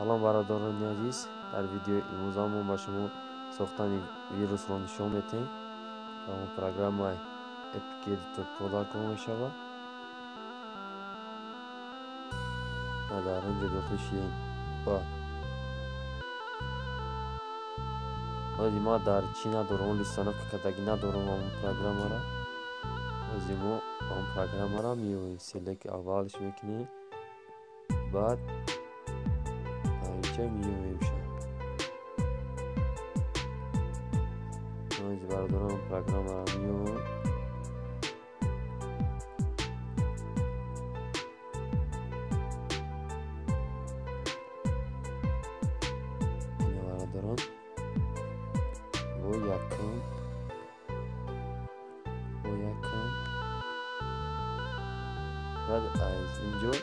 Салом, бародарони азиз. Дар видеои имрӯза мо ба шумо сохтани вирусро нишон медиҳем. Ҳамон программаи Epic Editor Pro даркор мешавад. Дар он ҷо дохил шудем ба ҳози ма дар чӣ надорам, он установка кардагӣ надорам ҳамон программаро. Ҳози мо ҳамон программаро меоем, селект аввалш мекунем, баъд инҷа меоемша. Ҳози, бародарон, программаро меоем. Ина, бародарон, бо якум, бо якум, баъд аз инҷо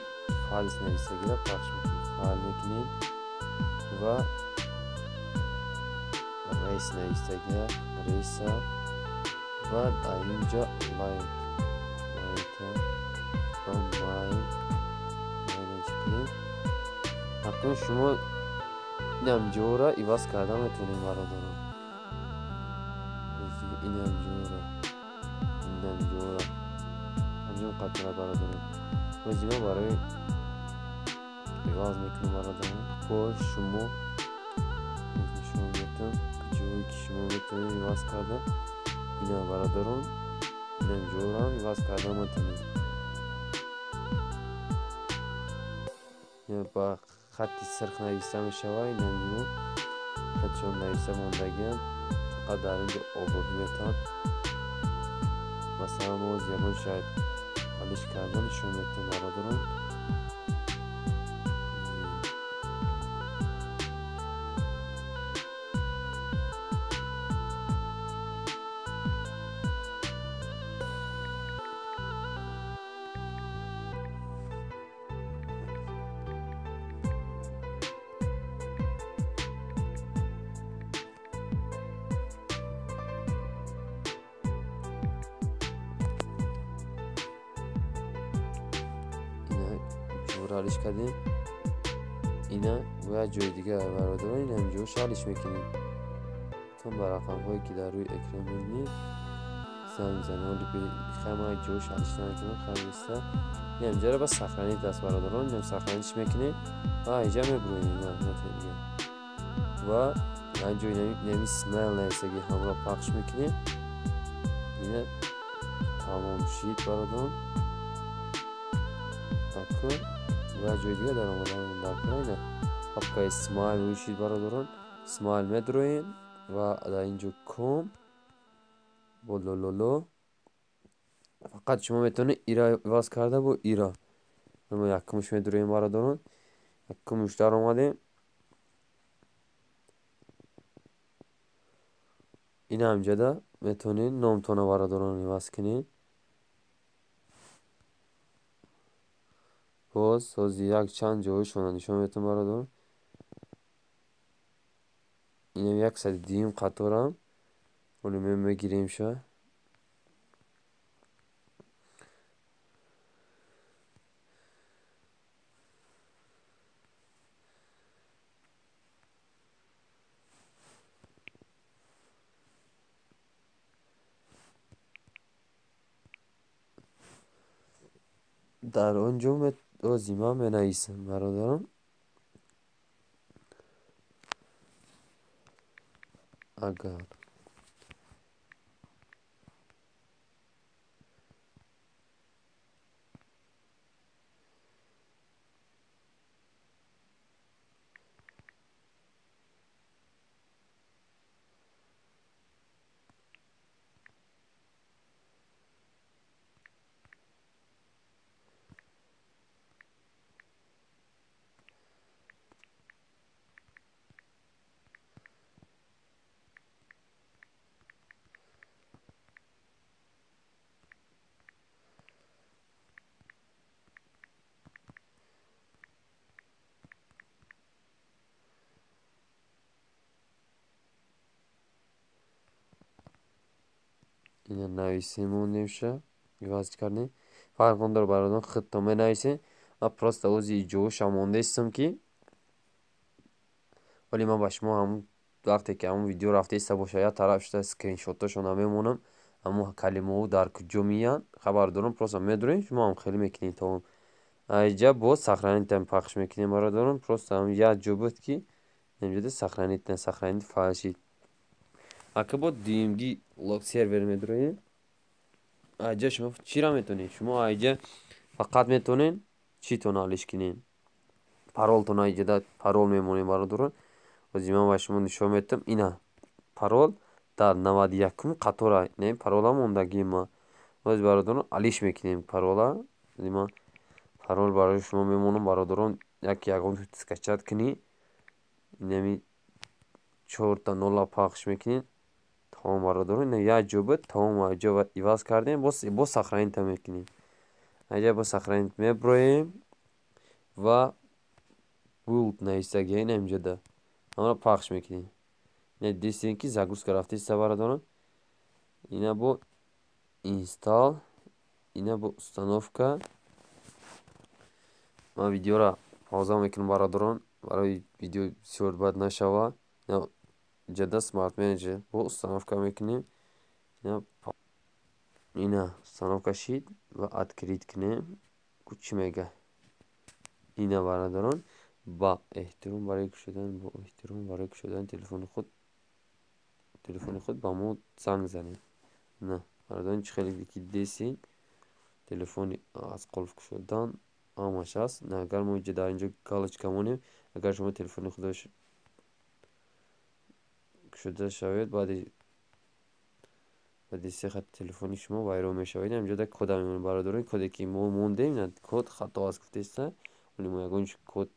files нависагиро пахш мекунем, файл мекунем ва рейс нависагия, рейса, баъд аз инҷо layout, layout ва main кунем. Акнун шумо инам ҷоро иваз карда метавонед, бародарон. Инам ҷоро, инам ҷоро анҷом қатора, бародарон. Бози ма барои иваз мекунам, бародарон. Боз шумо нишон медиҳам ҷое ки шумо метавонед иваз карда. Ина, бародарон, инам ҷоро иваз карда метавонед. Ба хатти сирх нависта мешавад. Инам ҷо хатшон нависта мондагиам, фақат дар ин ҷо огоҳӣ метавад. Масалан, мо ягон шояд алиш карда нишон медиҳем, бародарон. Алиш кардем, ина бояд ҷои дигар, бародарон, инам ҷоша алиш мекунем. Тон ба рақамҳое ки дар рӯи экран мебинед, занг мезанем. Хама ҷош алиш намекунем, хаместа инам ҷаро ба сохранить аст, бародарон. Инам сохранить мекунем ва инҷа мебуроем дига ва инҷо инами смайл нависаги ҳамро пахш мекунем. Ина тамом шид, бародарон. Акун ва ҷои дига даромадан дар кора. Ина папкаи смайл вушид, бародарон. Смайл медроем ва дар инҷо ком бо лололо. Фақат шумо метавонед ира иваз карда бо ира. Мо якумш медроем, бародарон. Якумш даромадем. Ина ҳамҷода метавонед номтона, бародарон, иваз кунед. Боз ҳози якчанд ҷойшонро нишон медиҳам, бародарон. Инам 102-юм қаторам ҳоло мегиремша. Дар он ҷо ози ман менависам, бародарон. Агар ина нависем, мондемша, иваз кардем, фарқ надорад, бародарон, худтон менависем. Ман просто ози ҷоша мондестам ки Вале ман ба шумо ҳамун вақте ки ҳамун видео рафта иста боша, як тараф шуда скриншотошона мемонам, ҳамун калимаҳо дар куҷо меянд, хабар дорам, просто медурем, шумо ҳам хеле мекунед, тамом. Айҷа боз сохранить пахш мекунем, бародарон, просто ҳам як ҷо буд, ки инҷода сохранить, сохранить файл шид. Ака бо дуюмги лог сервер медуроем. Айҷа шумо чиро метавонед? Шумо айҷа фақат метавонед читона алиш кунед? Паролтона. Айҷада парол мемонем, бародарон. Ҳозир ман ба шумо нишон медиҳам. Ина парол дар 91-уми қатора, не, парола мондагии ма. Ҳозир, бародарон, алиш мекунем парола. Ман парол барои шумо мемонам, бародарон, яке ягон скачать кунӣ, инами чорта нола пахш мекунед, тамом, бародарон. Ина як ҷо буд, тамом, ҷо иваз кардем, боз сохранить мекунем. Айҷа бо сохранить меброем ва build нависагия ина инҷода, ҳамаро пахш мекунем. Ина дидистем, ки загрузка рафтаиста, бародарон. Ина бо install, ина бо установка. Ман видеоро пауза мекунам, бародарон, барои видео бисёр бад нашава. Ҷада Smart Manager бо установка мекунем. Ина установка шид ва открыть кунем. Чӣ мега ина, бародарон? Ба эҳтиром барои кушодан, бо эҳтиром барои кушодани телефони худ ба мо занг занед. На, бародарон, чӣ хеле ки дидесин, телефони аз қулф кушодан ҳамаш ҳаст. Агар мо дар инҷо галочка монем, агар шумо телефони худро кушода шавед, баъди се хати телефони шумо вайрон мешавад. Инҷода кода мемонем, бародарон. Коде ки мо мондем, код хато аст гуфтеста, вале мо ягон код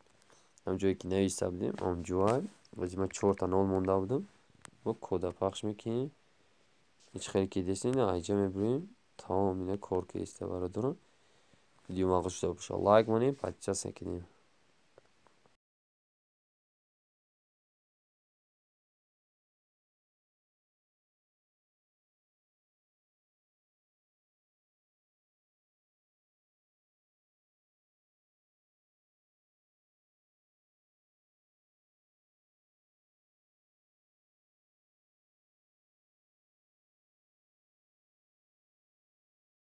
ҳам ҷое ки нависта будем, онҷоа. Ҳозир ман чорта нол монда будам, бо кода пахш мекунем. Ҳеҷ хеле ки дидестед, айҷа мебурем, тамом, ина кор кеста, бародарон. Видео мағз шуда боша, лайк монем, подписаться кунем.